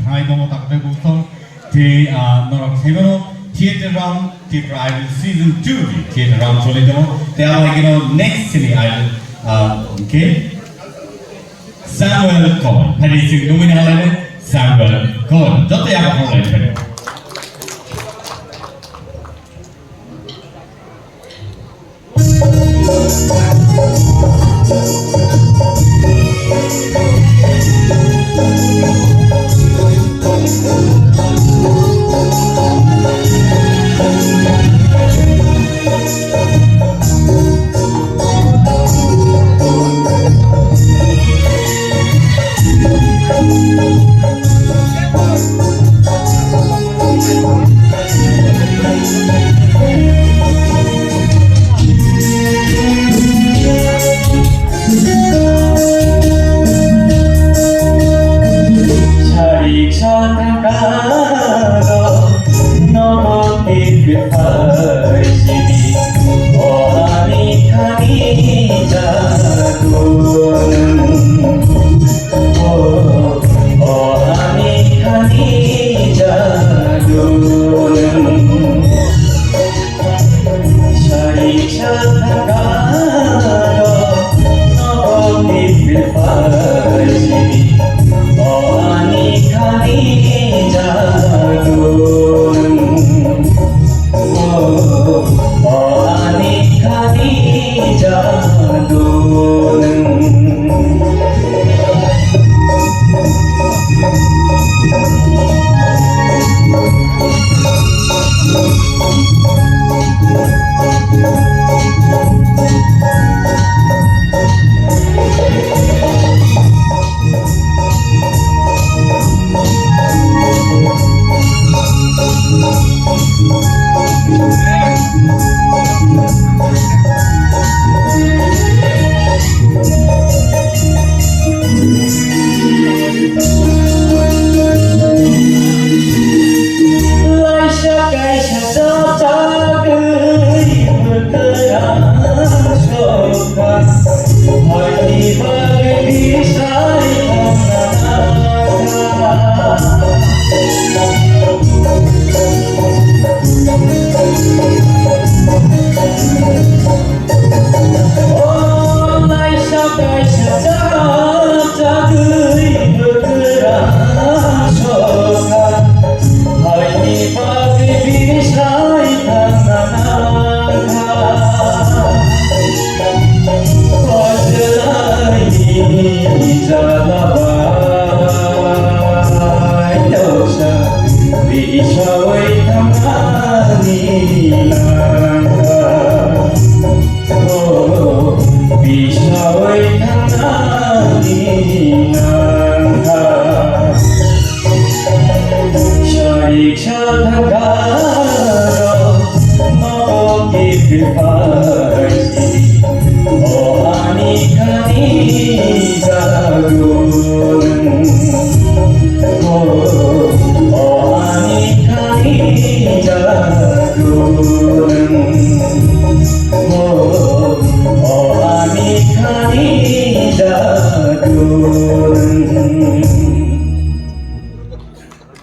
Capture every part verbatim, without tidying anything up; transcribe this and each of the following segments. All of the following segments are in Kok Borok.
Hai tongo takhuk bumsong. Tei, ah, norok saimano theater round, Tripura Idol season two ni theater round choli tongo. Tei abo hai kheno next sini Idol, ah, hwnkhe Samuel Kowal. Phaidi chwng nungmani halai Samuel Kowal. Joto yaphang lai phai.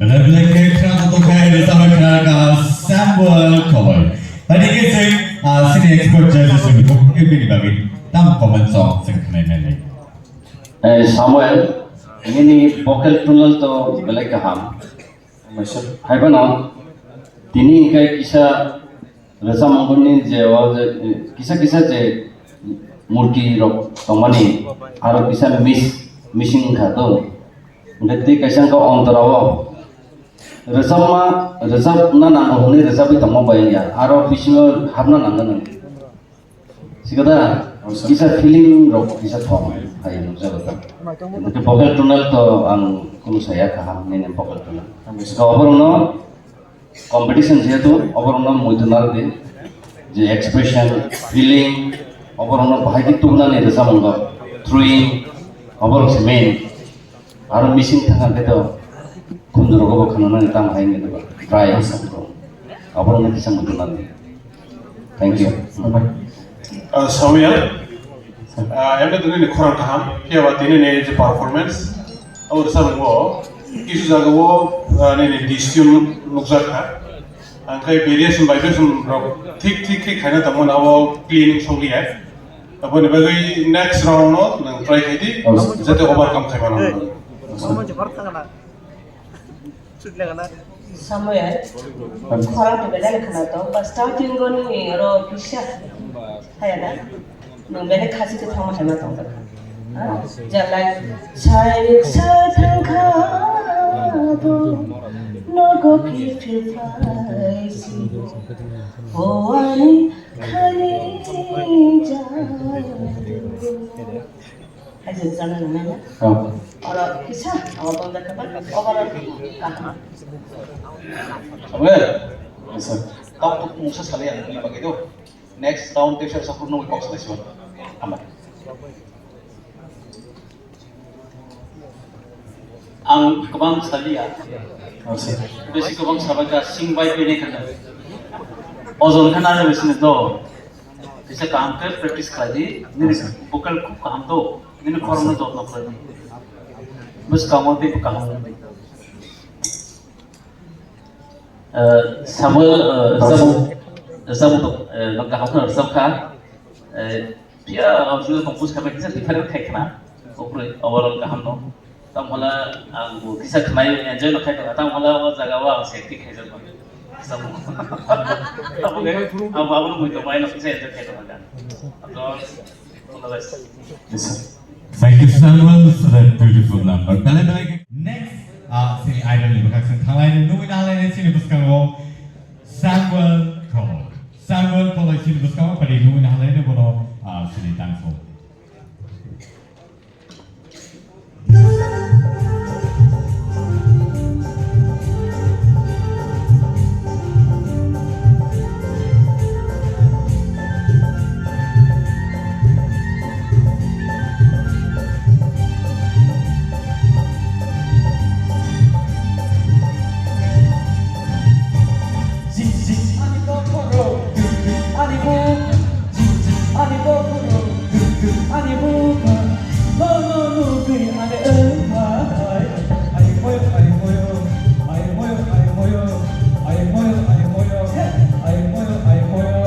Belai belai khe khna kotor khe rwchapmani khna kha Samuel Khowai. Tini khe chwng, ah, sini expert judges rokni bukhuk khe bini bagwi tamo comment song chwng khnai nai. Eh, Samuel, nini vocal tonal to belai kaham. Hai phano tini hwnkhe kisa rwchapmungni je o je kisa kisa je murti rok tongmani aro kisa miss missing wngkha to. Hwnkhe tei kaisa wngkha ontorao rwchapma, rwchapna nango hwnwi rwchapwi tongma bai wngya, aro bisingo hapna nango nang. Sikada kisa feeling rok kisa thong hai nukjago ta. Hwnkhe vocal tonal to ang kunu saya kaham nini vocal tonal. Sika oborokno competition jehetu oborokno muitu narwdi je expression, feeling, oborokno bahai khe tubunani rwchapmung rok, throwing, oborok se main. Aro missing thangkha khe to khunju rogo bo khwnanani tamo hai wngwi tongkha. Try wngkha khe to. Abono kisa muitu nani. Thank you. Ah, Samuel, ah, emne to nini khorang kaham, phiya ba tini ni je performance, abo rwchapmung bo Kisu jagao, ah, nini decision nukjak kha. Angkhai variation vibration rok thik thik khe khaina tongmani abo clean sokliya. Aboni bagwi next round no nwng try khai di, jate overcome khai mano. Samoy, khorang to belai khana to, ba starting goni ro kisa, haya na, nung belai khasi to thangma hai ma tong kha. Ha? Jalai, sai sa thang kha to, no go ki feel fai si. O ani khani ja. Hai jeng jana nang nang. Oh. Oro kisa, abo bang da kaba, overall kaham. Oke. Yes, sir. Tau tu mungsa salai ang ni bagai tu. Next round tu saya sakur nunggu kok selesai. Amat. Ang kwbang saliya. Oh, sir. Besi kwbang sabai ka sing bai pini kana. Ozon kana besi ni do. Kisa kaham khe practice khlai di, nini vocal khub kaham to, nini khorokno jotno khlai di. Bwskango teibo kaham wng di. Eh, Samuel, eh, rwchapmung, rwchapmung, eh, no kaham kheno rwchap kha. Eh, phiya, ah, jodi compose khabai kisa different khai khna. Obroi, overall kaham no. Tamo hwla ang bo kisa khnai enjoy no khai tongo. Tamo hwla o jaga o ang safety khai jak mano. Tamo, tamo khe ang bo abono mui tongmai no kisa enjoy khai tongo. Tamo, all the best. Yes, sir. Thank you, Samuel, for that beautiful number. Belai belai khe next, ah, sini idol ni bwkhak sini thanglai ni nugwi na halai ni sini bwskango Samuel Tholoi. Samuel Tholoi sini bwskango padi nugwi na halai ni bono, ah, sini tangso. Jing jing ani bokhorok, duk duk ani bukha. Jing jing ani bokhorok, duk duk ani bukha. No no nugwi ani wngkha. Ai moyo, ai moyo, ai moyo, ai moyo, ai moyo, ai moyo, hey, ai moyo, ai moyo.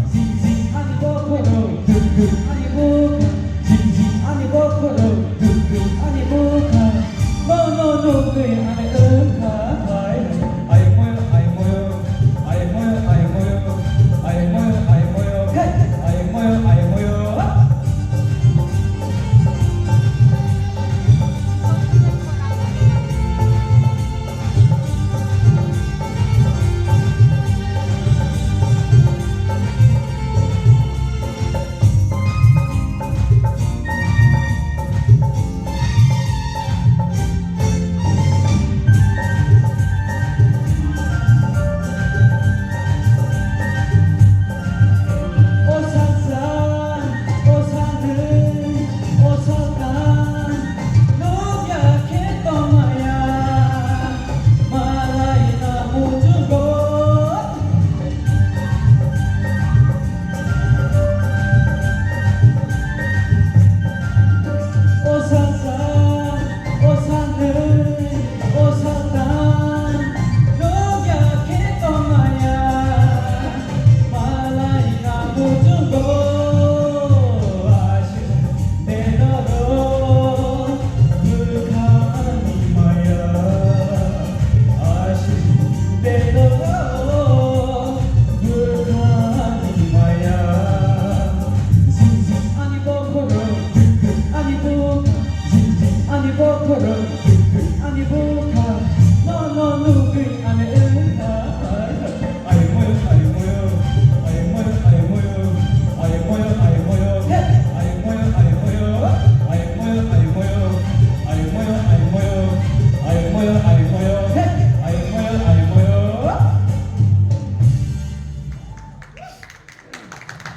Jing jing ani bokhorok, duk duk ani bukha. Jing jing ani bokhorok, duk duk ani bukha. No no nugwi ani wngkha. Ai moyo, ai moyo, ai moyo, ai moyo, ai moyo, ai moyo, hey, ai moyo, ai moyo.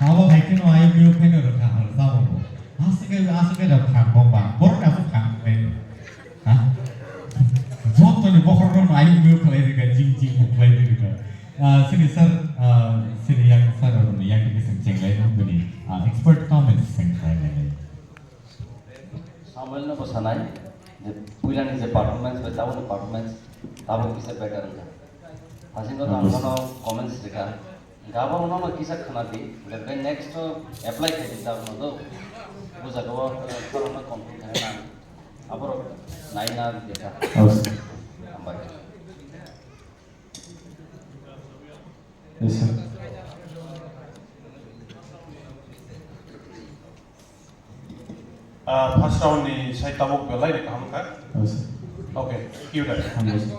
Abo hai kheno ayuk miyuk khaino rwkha ang rwchapmung bo. Aswk khe, aswk khe da phan bo ba. Borok ni aswk phan khe. Ha? Joto ni bokhorok no ayuk miyuk khlai rwkha, jing jing bo khlai rwkha. Ah, sini sir, ah, sini yang sir ni yang khe sing chenglai no bini, ah, expert comments sing khlai nai. Samuel no bwsanai. Je puilani je performance bai tabukni performance tabuk kisa better wngkha. Haino to ang bono comments rikha. Gabo nono kisa khwnadi, je bai next to apply khaidi tabukno do. Bujago, eh, khorokno complete khaina nang. Aborok naina rikha. Hambai. Yes, sir. Ah, first round ni sai tabuk belai ni kaham kha. Yes, sir. Okay, cue that. Hambai, sir.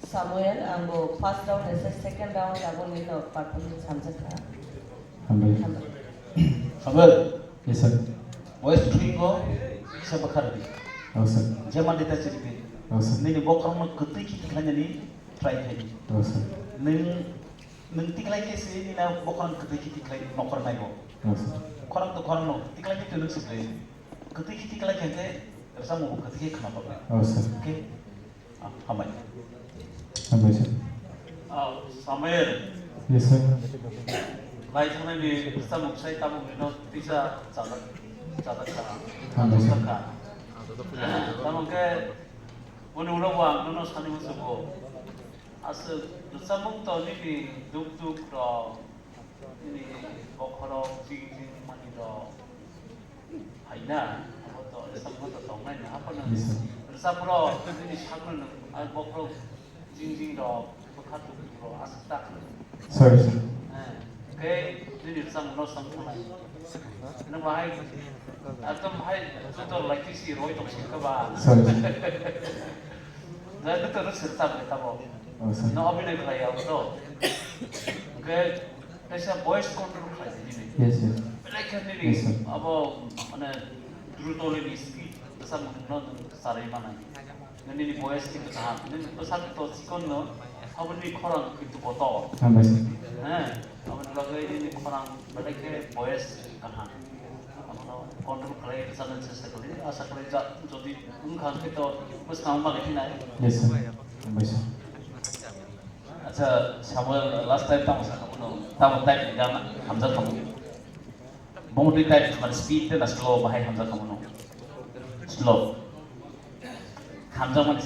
Samuel, ang bo first round ni sai second round abo ni no performance hamjak kha. Hambai. Hambai. Samuel. Yes, sir. Voice tuingo kisa bwkha rwdi. Oh, sir. Jemon dita chiripi. Oh, sir. Nini bokhorokno kwtwi khe tikhlainani try khaidi. Oh, sir. Nwng, nwng tikhlai khe se nini bokhorok kwtwi khe tikhlai nokhor naigo. Oh, sir. Khorang to khorang no tikhlai khe to nwng se kwtwi khe tikhlai khe khe rwchapmung bo kwtwi khe khna bagwi. Oh, sir. Okay. Ah, hambai. Hambai, sir. Ah, Samuel. Yes, sir. Lai thangnani rwchapmung sai tabukni no tisa chajak, chajak kha. Hambai, sir. Chajak kha. Tamo khe, boni ulo bo ang nono sani muchungo. Aswk rwchapmung to nini duk duk rok, nini bokhorok jing jing mani rok. Haina, abo to, rwchapmung to tongnai no, haphano. Yes, sir. Rwchapmung rok, nini sakno no, ah, bokhorok jing jing rok, bwkha tubu rok, aswk ta. Sorry, sir. Eh, khe nini rwchapmung no swng thangnai. Nang bahai, ekdom bahai, joto lai kisi roi tong sing kha ba. Sorry, sir. Na, joto no sir ta bai tabo. Oh, sir. No, abhinay khlai abo to. Khe, Kaisa voice control khlai di nini. Yes, yes. Belai khe nini Yes, sir. Abo mane druto nini speed bwsa mungno nwng charwi manai. Nini voice khe kaham. Nini bwsa to chikon no, abo nini khorang kintu kotor. Hambai, sir. He, aboni bagwi nini khorang belai khe voice kaham. Abono control khlai rwchapna chesta khlai. Asa khlai ja, jodi wngkha khe to bwskang bagwi phinai. Yes, sir. Hambai, sir. Acha, Samuel, last time tamo sakha mano, tamo type ni gana hamjak khamu. Bomo twi type, mane speed te na slow bahai hamjak khamu no. Slow. Hamjak mani.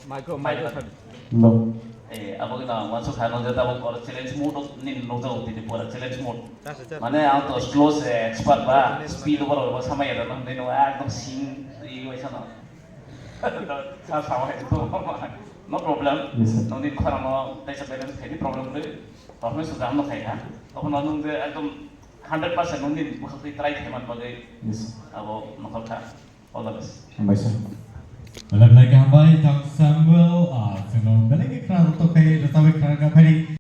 Micro, microphone. No. Eh, abo gana wansu khano jeta bo kor challenge mode ni nokjak tini pura challenge mode. Mane ang to slow se expert ba, speed over ba samaya da nang dino ekdom sing ri waisa no. Sir, sama hai to. No problem. Yes, sir. Noni khorang no taisa balance khaini problem le. Problem sudah no khai ha. Abono nung je ekdom hundred percent noni bwkhak twi try khai man bagwi. Yes. Abo nokhor kha. All the best. Hambai, sir. Belai belai khe hambai, tang Samuel, ah, chwngno belai khe khna rwtok khai, rwchapwi khna rwkha phai.